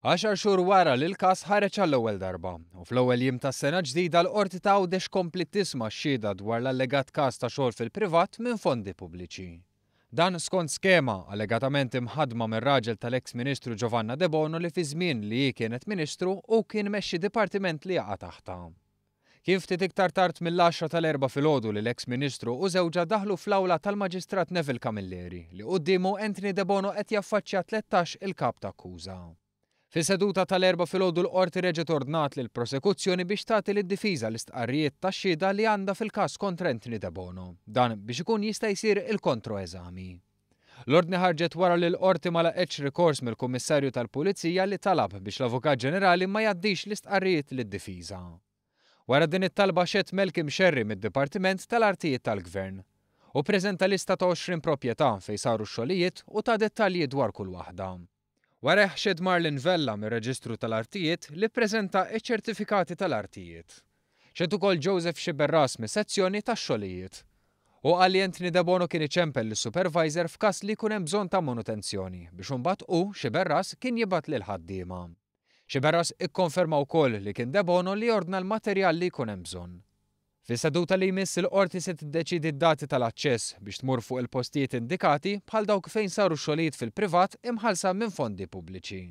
Għaxar xhur wara li l-każ ħareġ għall-ewwel darba, u fl-ewwel jiem tas-sena ġdida l-Qorti ta' Għawdex kompliet tisma' x-xhieda dwar l-allegat każ ta' xogħol fil-privat minn fondi pubbliċi. Dan skont skema allegatament imħaddma mir-raġel tal-eks Ministru Giovanna Debono li fi żmien li hi kienet Ministru hu kien imexxi dipartiment li jaqa' taħtha. Kien ftit iktar tard mill-għaxra tal-Erbgħa filgħodu li l-eks Ministru u żewġha daħlu fl-awla tal-Maġistrat Neville Camilleri li quddiemu Anthony Debono qed jaffaċċja 13 il-kap t'akkuża. Fis-seduta tal-Erbgħa filgħodu l-Qorti reġgħet ordnat lill-Prosekuzzjoni biex tagħti lid-difiża l-istqarrijiet tax-xhieda li għandha fil-każ kontra Anthony Debono. Dan biex ikun jista' jsir il-kontroeżami. L-ordni ħarġet wara li l-Qorti ma laqgħetx rikors mill-Kummissarju tal-Pulizija li talab biex l-Avukat Ġenerali ma jgħaddix l-istqarrijiet lid-difiża. Wara din it-talba xehed Malcolm Scerri mid-Dipartiment tal-Artijiet tal-Gvern. Hu ppreżenta lista ta' 20 proprjetà fejn saru x-xogħlijiet u ta dettalji dwar kull waħda. Warajh xehed Marlene Vella mir-Reġistru tal-Artijiet li ppreżenta ċ-ċertifikati tal-artijiet. Xehed ukoll Joseph Sciberras mis-Sezzjoni tax-Xogħlijiet. Hu qal li Anthony Debono kien iċempel lis-supervisor f'każ li jkun hemm bżonn ta' manutenzjoni biex imbagħad hu, Sciberras, kien jibgħat lill-ħaddiema. Sciberras ikkonferma wkoll li kien Debono li ordna l-materjal li jkun hemm bżonn. Fis-seduta li jmiss il-Qorti se tiddeċiedi d-dati tal-aċċess biex tmur fuq il-postijiet indikati bħal dawk fejn saru xogħlijiet fil-privat imħallsa minn fondi pubbliċi.